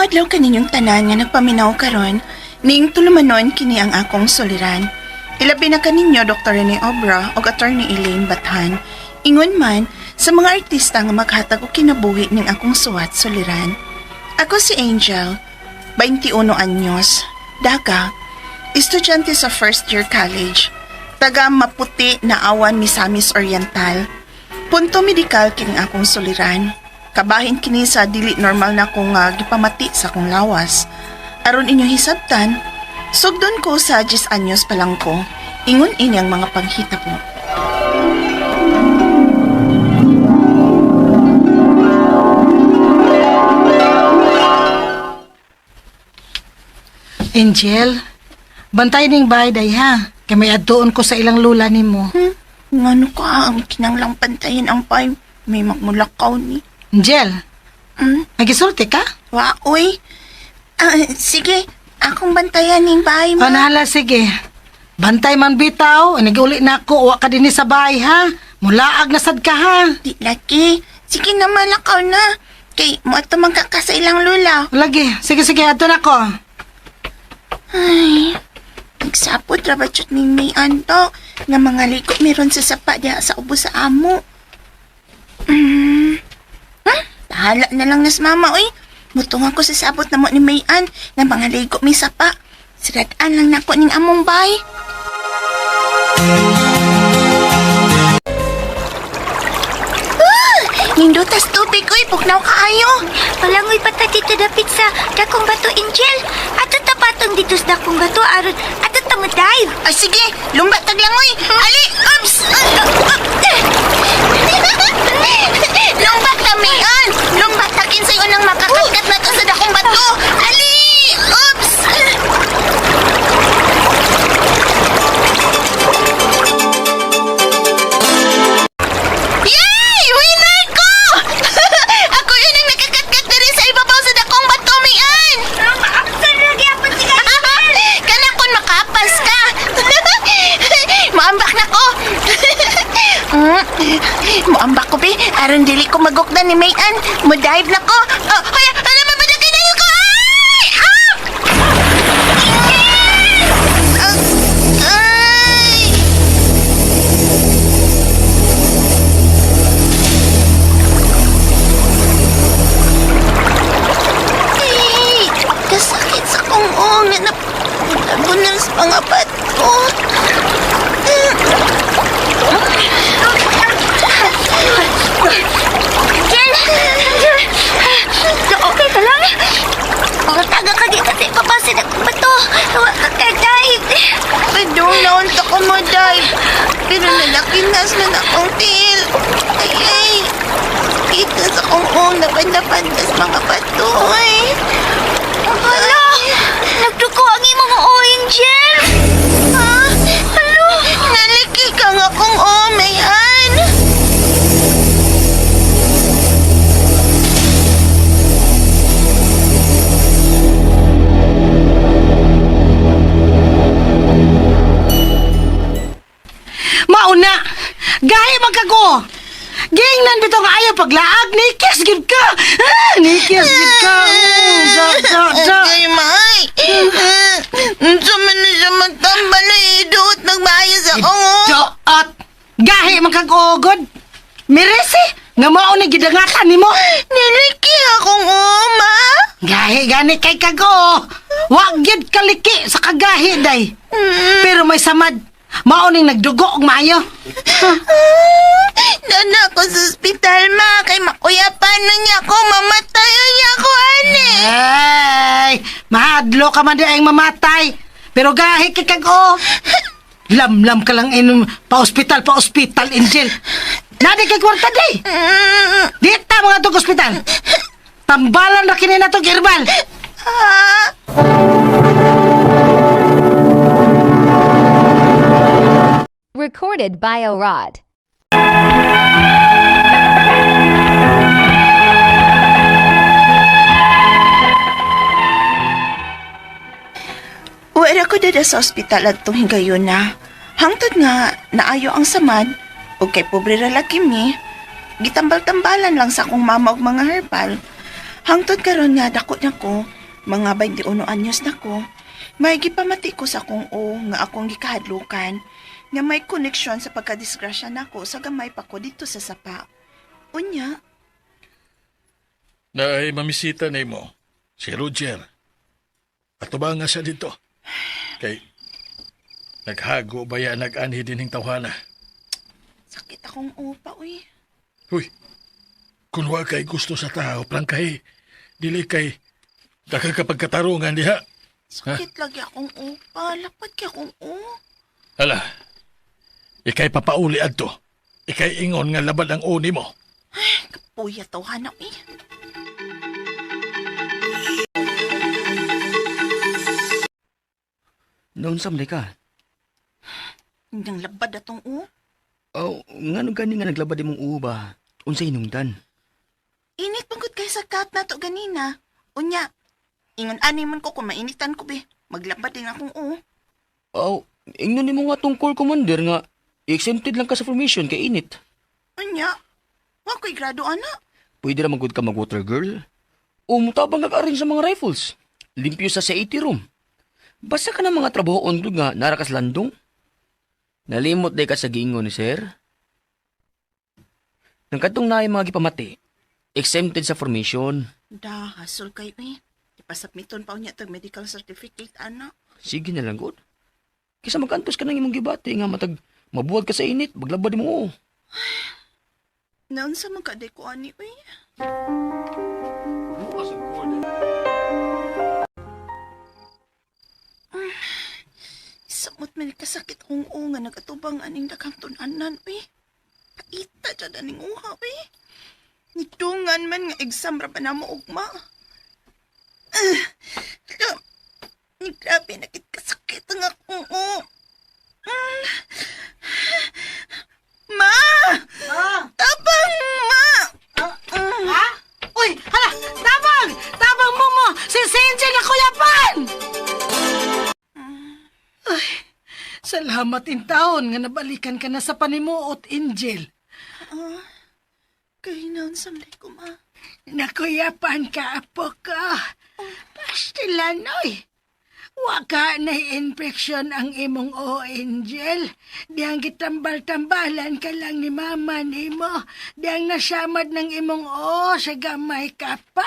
Maayong adlaw kaninyong tanan nga nagpaminaw karon, ning tulumanon kini ang akong suliran. Ilabi na kaninyo Dr. Rene Obra ug Attorney Elaine Bathan. Ingon man sa mga artista nga maghatag og kinabuhi ning akong suwat suliran. Ako si Angel, 21 anyos, daga, estudyante sa first year college, taga Maputi na awan Misamis Oriental. Punto medikal kining akong suliran. Kabahin kini sa dili normal na kong gipamati sa akong lawas. Aron inyo hisabtan, sugdon ko sa 10 anyos pa lang ko. Ingon ini ang mga panghitabo. Angel, bantay ning bahay day ha. Kay may adtuon ko sa ilang lula nimo. Ngano ka ang kinanglang pantayin ang pay. May magmulakaw ni. Angel, nagisulti ka? Wa, uy. Ah, sige, akong bantayan ning bahay O ma. nahala, sige. Bantay man bitaw, naguli na ako, wa ka dinhi sa bahay ha. Mulaag na sad ka ha. Di laki. Sige na malakaw na. Kay mo ato man ka sa ilang lula. Lagi, sige sige, adto na ko. Ay, nagsapot ra ba chut ning may anto nga mga liko meron sa sapa diha sa ubo sa amo. Huh? Bahala na lang nas mama, oy. Mutong ako sa sabot na mo ni Mayan nga mga ligo may sapa. Siradaan lang nako ning among bay. Ah! Nindutas tubig, oy. Pugnaw kaayo. Palangoy pa ta dito dapit sa dakong bato, Angel. Ato tapatong dito sa dakong bato aron ato ta mo dive. Ay, sige. Lumba taglang, oy. Ali, ups! Lumba ta, Mayan. Lumba ta, kinsay unang makakatkat na to sa dakong bato. Ali, ups! Yay! Winner ko! Ako yun ang nakakatkat na rin sa ibabaw sa dakong bato, Mayan! Maaksan ra gyapon si Kana kun makapas ka. Moambak na ko. Moambak ko be, aron dili ko magukdan ni Mayan. Mo dive na ko. Oh, hoy, ano ba ba kinayo ko? Ay! Ah! Ah! Ay! Ay! Kasakit sa kong ong na napunal sa mga bato. Angel! Angel! Okay ka lang? Taga ka di kasi ibabaw sa dakong bato. Wa ka ka-dive. Padung naunta ko mo, dive. Pero nalakinas na na akong tiil. Ay, ay. Kita sa kong ong napandapandas mga bato. Ay. Hala! Nagduko ang imong oo, Angel! Ha? Alo? Naliki ka nga kong ong, Mayan. Mauna, gahi man ka ko. Giingnan bitaw nga ayaw paglaag, nikis gid ka. Ah, nikis gid ka. Da, da, da. Ay, may. Unsa man na siya magtambal ay duot magmaayos ako. Doot. Gahi man kag ogod. Mirisi, nga mao ni gidangatan nimo. Niliki akong uma. Gahi gani kay kago. Wa gyud kaliki sa kagahi day. Pero may samad. Mao ning nagdugo og maayo. Dana ako sa ospital, ma. Kay makuyapan na niya ako. Mamatay niya ako, ani. Ay, mahadlo ka man di ang mamatay. Pero gahi kay kago. Lamlam ka lang inom pa ospital, pa ospital, Angel. Nadi kay kwarta day. Di ta mga tog ospital. Tambalan ra kini natong herbal. Ah. Recorded by Orod. Wala ko dada sa ospital adtong higayon na. Hangtod nga naayo ang samad ug kay pobre ra lagi mi. Gitambal-tambalan lang sa akong mama og mga herbal. Hangtod karon nga dako na ko. Mga 21 anyos na ko, may gipamati ko sa akong o nga akong gikahadlukan nga may koneksyon sa pagkadisgrasya nako sa gamay pa ko dito sa sapa. Unya, Naay mamisita na mo, si Roger. Ato ba nga siya dito? Kay, naghago ba ya nag-anhi din ng tawhana? Sakit akong upa, uy. Huy, kung wa kay gusto sa tao, prangkahi, dili kay dakakapagkatarungan diha. Sakit lagi akong upa. Lapad kay akong u. Hala, ikay papauli adto. Ikay ingon nga labad ang uni mo. Kapuya tawhana, uy. Noon sa ka? Nang labad atong u. Oh, ngano gani nga naglabad imong uba? Unsay hinungdan? Init pagod kay sa kat nato ganina. Unya, ingon ani man ko kung mainitan ko be. Maglabad din akong u. Oh, ingnon nimo nga tungkol commander nga exempted lang ka sa formation kay init. Unya, wa ko'y grado ana. Pwede ra man gud ka mag water girl. O mutabang ka rin sa mga rifles. Limpyo sa 80 room. Basta ka ng mga trabaho on nga nara ka sa landong. Nalimot day ka sa giingon ni sir. Nang kadtong naay mga gipamati, exempted sa formation. Da, hasol kayo eh. Ipasubmiton pa unya tag medical certificate ana. Sige na lang, good. Kisa magkantos ka ng imong gibati nga matag mabuhat ka sa init, maglabad mo. Oo. Naunsa man kaday ko ani uy. Samot man kasakit akong o nga nagatubang aning daghang tun-anan uy. Paita jud aning uha uy. Nidungan man nga exam ra ba namo ugma. Ah, grabe na kit kasakit ang akong o. Ma! Ah! Tabang, ma! Ha? Uy, hala! Tabang! Tabang mo mo! Si Angel na kuyapan! Ay, salamat in taon nga nabalikan ka na sa panimuot, Angel. Ah, Kahinaon sa mlay ko, ma. Nakuyapan ka, apo ko. Pastilan, oy. Waka na infection ang imong o, Angel. Diyang gitambal-tambalan ka lang ni mama nimo. Diyang nasamad ng imong o sa gamay ka pa.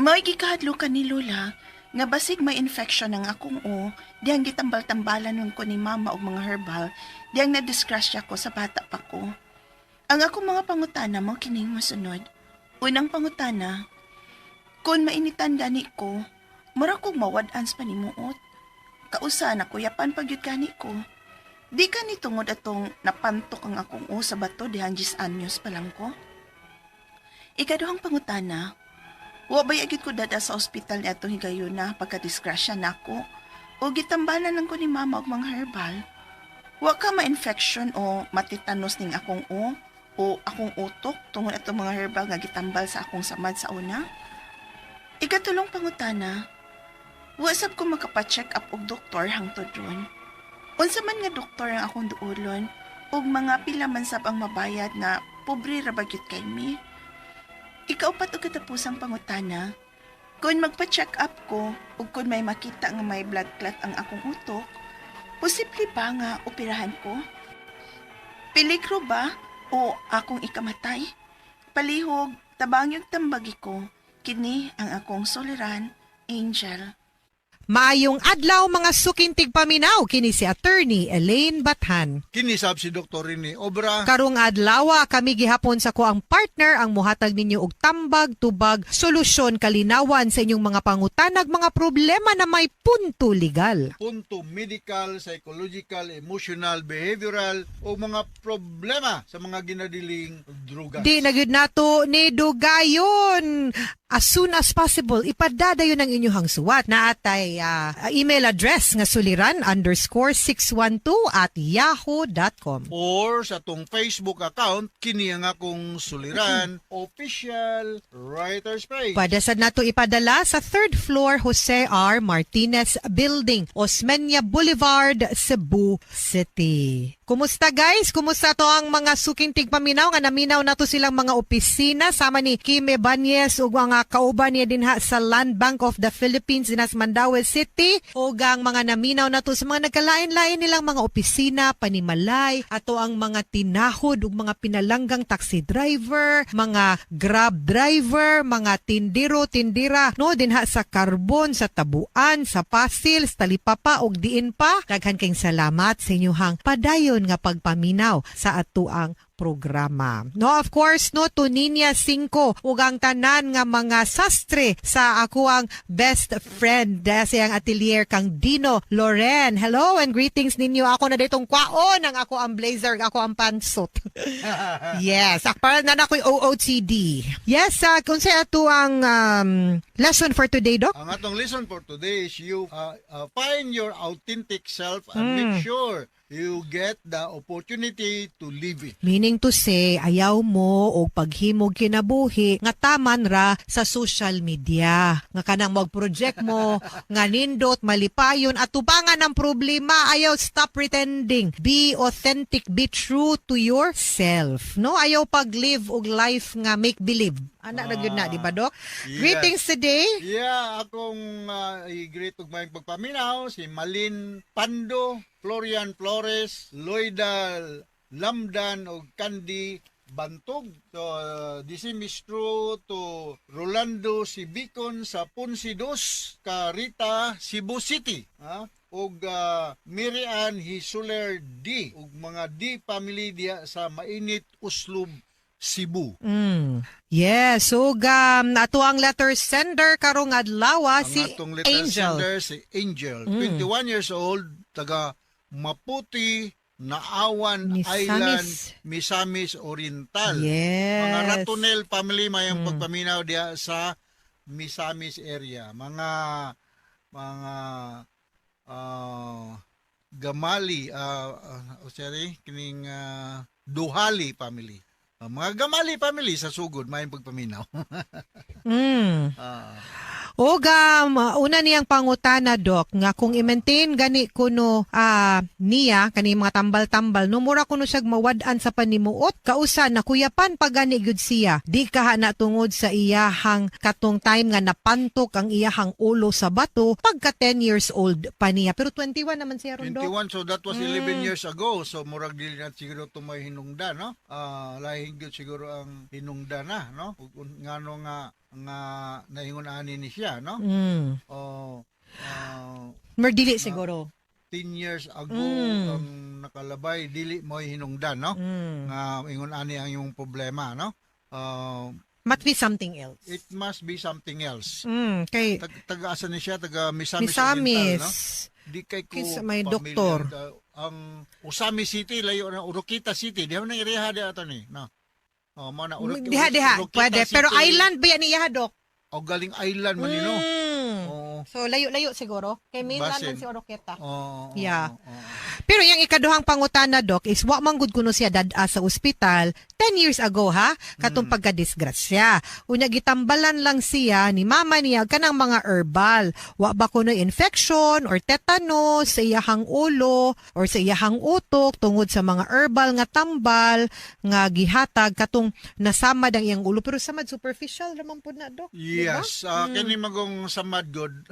Mao'y gikahadlo ka ni Lola nga basig may infection ang akong o, diyang gitambal-tambalan nun ko ni mama og mga herbal, diyang nadisgrasya ko sa bata pa ko. Ang akong mga pangutana mo kining mosunod. Unang pangutana, kung mainitan gani ko, mura kog mawad-an sa panimuot. Kausa na kuyapan pagyud gani ko. Di ka ni tungod atong napantok ang akong o sa bato dihang 10 anyos pa lang ko. Ikaduhang pangutana, wa bay agid ko dada sa ospital ni atong higayuna pagkadisgrasya nako o gitambalan lang ko ni mama og mga herbal. Wa ka ma-infection o matitanos ning akong o o akong utok tungod atong mga herbal nga gitambal sa akong samad sa una. Ikatulong pangutana, wa sab ko makapa-check up og doktor hangtod ron. Unsa man nga doktor ang akong duolon ug mga pila man sab ang mabayad nga pobre ra ba gyud kay mi. Ikaupat og katapusang pangutana, kung magpa-check up ko ug kung may makita nga may blood clot ang akong utok, posible ba nga operahan ko? Peligro ba o akong ikamatay? Palihog, tabang yung tambagi ko, kini ang akong soliran, Angel. Maayong adlaw mga sukintig paminaw kini si Attorney Elaine Bathan. Kinisab si Dr. Rene Obra. Karong adlaw kami gihapon sa ko ang partner ang muhatag ninyo og tambag, tubag, solusyon kalinawan sa inyong mga pangutanag mga problema na may punto legal. Punto medical, psychological, emotional, behavioral o mga problema sa mga ginadiling drugas. Di na gyud nato ni dugayon. As soon as possible, ipadadayon ang inyong suwat. Naatay email address nga suliran_612@yahoo.com. Or sa atong Facebook account, kini ang akong Suliran Official Writers Page. Pwede sad nato ipadala sa third floor, Jose R. Martinez Building, Osmeña Boulevard, Cebu City. Kumusta, guys? Kumusta to ang mga suking tigpaminaw nga naminaw nato silang mga opisina sama ni Kim Ibanez ug ang kauban niya dinha sa Land Bank of the Philippines dinha sa Mandaue City, ug ang mga naminaw nato sa mga nagkalain-lain nilang mga opisina, panimalay, ato ang mga tinahod ug mga pinalanggang taxi driver, mga Grab driver, mga tindiro, tindira, no, dinha sa Carbon, sa Tabuan, sa Pasil, sa Talipapa ug diin pa. Daghan kayong salamat sa inyuhang padayon nga pagpaminaw sa atuang programa. No, of course, no, to Ninya 5 ug ang tanan nga mga sastre sa ako ang best friend sa iyang atelier kang Dino Loren. Hello and greetings ninyo. Ako na ditong kwaon ang ako ang blazer, ako ang pantsuit. Yes, para na ako'y OOTD. Yes, kung sa ato ang lesson for today, Doc? Ang atong lesson for today is you find your authentic self and make sure you get the opportunity to live it. Meaning to say, ayaw mo og paghimog kinabuhi nga taman ra sa social media. Nga kanang mag-project mo, nga nindot, malipayon, at tubangan ng problema, ayaw, stop pretending. Be authentic, be true to yourself. No? Ayaw pag-live og life nga make believe. Ana na gyud na, di ba, Doc? Yes. Greetings today. Yeah, akong i-greet og maayong pagpaminaw si Malin Pando, Florian Flores, Loida Lamdan ug Candy Bantog. So, this is true to Rolando Sibicon sa Ponce Dos, Carita, Cebu City. Ha? Ug Mirian Hisuler D ug mga D family diha sa Mainit Uslob, Cebu. Yes, so ato ang letter sender karong adlaw Ang si atong letter Angel. sender si Angel, 21 years old, taga Maputi, Naawan Misamis. Island, Misamis Oriental. Mga Ratonel family, mayang pagpaminaw diha sa Misamis area. Mga Gamali, sorry, kining Duhali family. Mga Gamali family sa sugod, mayang pagpaminaw. Og una niyang pangutana, Doc, nga kung i-maintain gani kuno niya kani mga tambal-tambal, no, mura kuno siya mawad-an sa panimuot, kausa nakuyapan pa gani gyud siya, di kaha na tungod sa iyahang katong time nga napantok ang iyahang ulo sa bato pagka 10 years old pa niya, pero 21 naman siya ron, Doc. 21, so that was 11 years ago. So murag dili na siguro tumoy hinungdan, no? Lahi gyud siguro ang hinungdan na, no? Ug ngano nga nga naingon ani ni siya, no? O Merdili siguro. 10 years ago ang nakalabay, dili mo'y hinungdan, no? Nga ingon ani ang imong problema, no? Must be something else. It must be something else. Kay Taga asa ni siya? Taga Misamis Misamis. Oriental, no? Di kay ko Kinsa may familiar doktor. Ang Ozamiz City layo na Oroquieta City. Diha man ang area diha ato ni. No. Oh, mo na Diha diha Oroquita pwede, City. pero island ba yan iya, Doc? O galing island man ni, no. Oo. So layo-layo siguro kay mainland Basin. man si Oroquieta. Oo. Oo. Pero yung ikaduhang pangutana, Doc, is wa man gud kuno siya dad-a sa ospital 10 years ago ha, katong pagkadisgrasya. Unya gitambalan lang siya ni mama niya kanang mga herbal. Wa ba kuno infection or tetanus sa iyahang ulo or sa iyahang utok tungod sa mga herbal nga tambal nga gihatag katong nasamad ang iyang ulo, pero samad superficial raman pud na, Doc, di ba? Yes, kini magong samad god,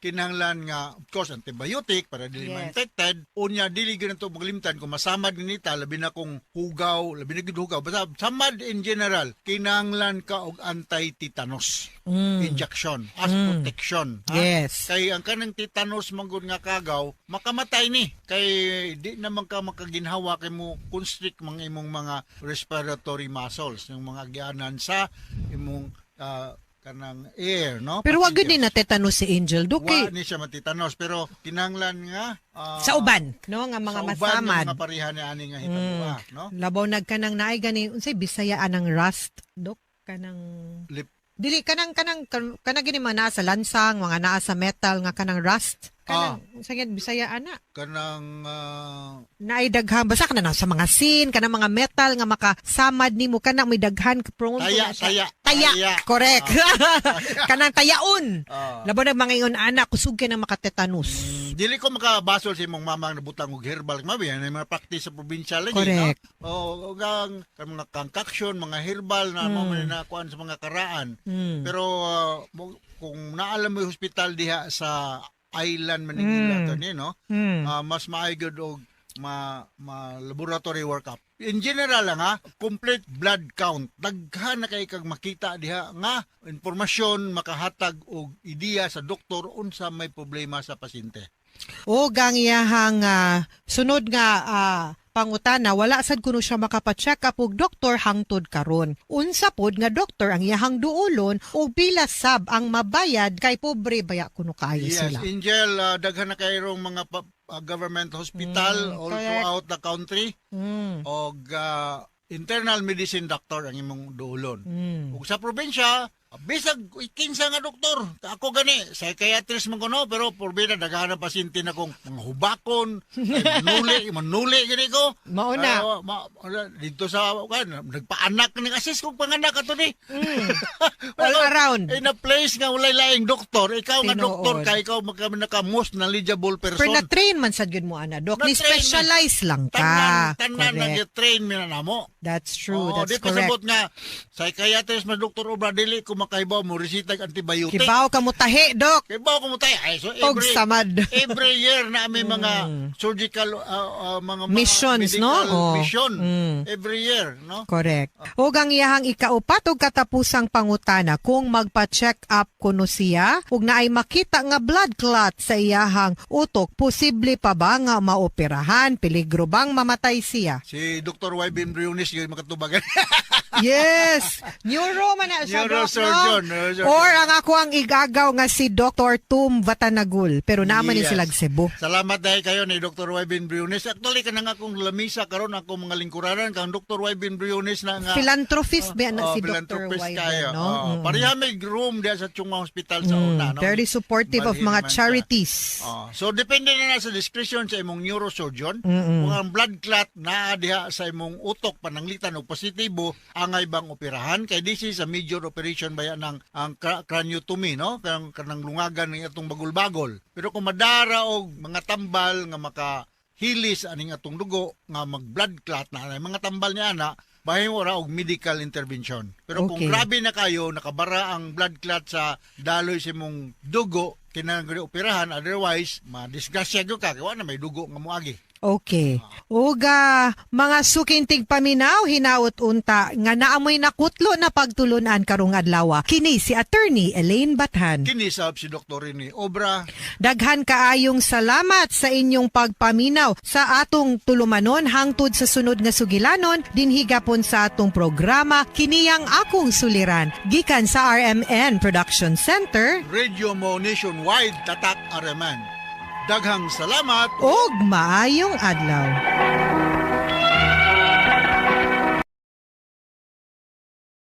kinahanglan nga of course antibiotic para dili ma-infected. Unya dili gyud nato maglimtan kung masamad nita, labi na kung hugaw, labi na gyud hugaw, basta samad in general, kinahanglan ka og anti-tetanus injection as protection, ha? Kay ang kanang tetanus manggod nga kagaw, makamatay ni, kay di naman ka makaginhawa kay mo constrict mga imong mga respiratory muscles, yung mga gianan sa imong kanang air, no? Pero wa gyud Passengers. ni na tetanus si Angel, Doc, Wa kay ni siya matitanos, pero kinahanglan nga sa uban, no, nga mga sa uban masamad. nga mga pareha ni ani nga hitabo, no? Labaw nagkanang naay gani unsay Bisaya anang rust, Dok, kanang Dili kanang gini mga naa sa lansang, mga naa sa metal nga kanang rust. Kanang sa Bisaya ana. Kanang Naay daghan basta kana na sa mga sin, kanang mga metal nga makasamad nimo, kanang may daghan prone to Taya, na siya. taya, Taya, taya. correct. Kanang tayaon. Labo na mga ingon ana, kusog kay nang makatetanus. Dili ko makabasol sa imong mamang nabutang og herbal. Mabi yan mga practice sa probinsya lagi, Correct. no? O og ang ang mga concoction, mga herbal na mo man nakuan sa mga karaan. Pero kung naalam mo yung hospital diha sa Island Manila to ni, no? Mas maayo gyud og ma laboratory workup. In general lang ha, complete blood count. Daghan na kay kag makita diha nga impormasyon makahatag og ideya sa doktor unsa may problema sa pasyente. O gang iyahang sunod nga pangutana, wala sad kuno siya makapa-check up og doktor hangtod karon. Unsa pod nga doktor ang iyahang duolon o pila sab ang mabayad kay pobre baya kuno kaayo Yes, sila? Angel, daghan na kayong mga government hospital all throughout the country. Og internal medicine doctor ang imong duolon. Ug sa probinsya, bisag kinsa nga doktor, ako gani, psychiatrist man ko, no, pero porbida daghan na pasyente na kong mga hubakon, ay, manuli, manuli gani ko. Mao na. Ay, dito sa kan nagpaanak ni assist kong panganak ato ni. All around. In a place nga walay laing doktor, ikaw nga Tinuod. doktor ka, ikaw magka naka most knowledgeable person. Pero na-train man sad gyud mo ana, dok. Ni Na-train. specialize lang ka. Tanan, tanan Correct. nag-train mi na namo. That's true. Oo, That's di correct. pasabot nga psychiatrist man Doktor Obra, dili ko makahibaw mo resita og antibiotic. Kibaw ka mo tahi, dok. Kibaw ko mo tayo. Ay, so Og every samad. Every year na may mga surgical mga Missions, no? medical Oh. mission every year, no? Correct. Ug ang iyahang ikaupat og katapusang pangutana, kung magpa-check up kuno siya ug naay makita nga blood clot sa iyahang utok, posible pa ba nga maoperahan? Peligro bang mamatay siya? Si Dr. Wybin Briones yung makatubagan. Yes! Neuro man na siya, Doc, no? Neurosurgeon, neurosurgeon. Or ang ako ang igagaw nga si Dr. Tum Vatanagul. Pero naman ni Yes. silag Cebu. Salamat dahil kayo ni Dr. Wybin Briones. Actually, kanang akong lamisa karon akong mga lingkuranan kang Dr. Wybin Briones na nga Philanthropist ba na Oh, si Dr. philanthropist Wyben, kayo. no? Oh, Pareha may room diya sa Chungwa Hospital sa una, no? Very supportive of Balhin mga man siya. charities. Oh, so depende na na sa discretion sa imong neurosurgeon. Kung ang blood clot naa diha sa imong utok pananglitan og positibo, angay bang operahan kay this is a major operation baya ng ang craniotomy, no? Kanang kanang lungagan ng atong bagol-bagol. Pero kung madara og mga tambal nga maka hilis aning atong dugo nga mag blood clot na ang mga tambal niya ana, bahimo ra og medical intervention. Pero kung grabe na kayo, nakabara ang blood clot sa daloy sa imong dugo, kinahanglan operahan, otherwise madisgrasya gyud ka kay wa na may dugo nga moagi. Okay. Uga, mga suking tigpaminaw, hinaot unta, nga naamoy nakutlo na pagtulunan karong adlaw. Kini si Attorney Elaine Bathan. Kini sab si Dr. Rene Obra. Daghan kaayong salamat sa inyong pagpaminaw sa atong tulumanon hangtod sa sunod nga sugilanon dinhi gapon sa atong programa Kiniyang Akong Suliran, gikan sa RMN Production Center. Radio Mo Nationwide, Tatak RMN. Daghang salamat Og maayong adlaw.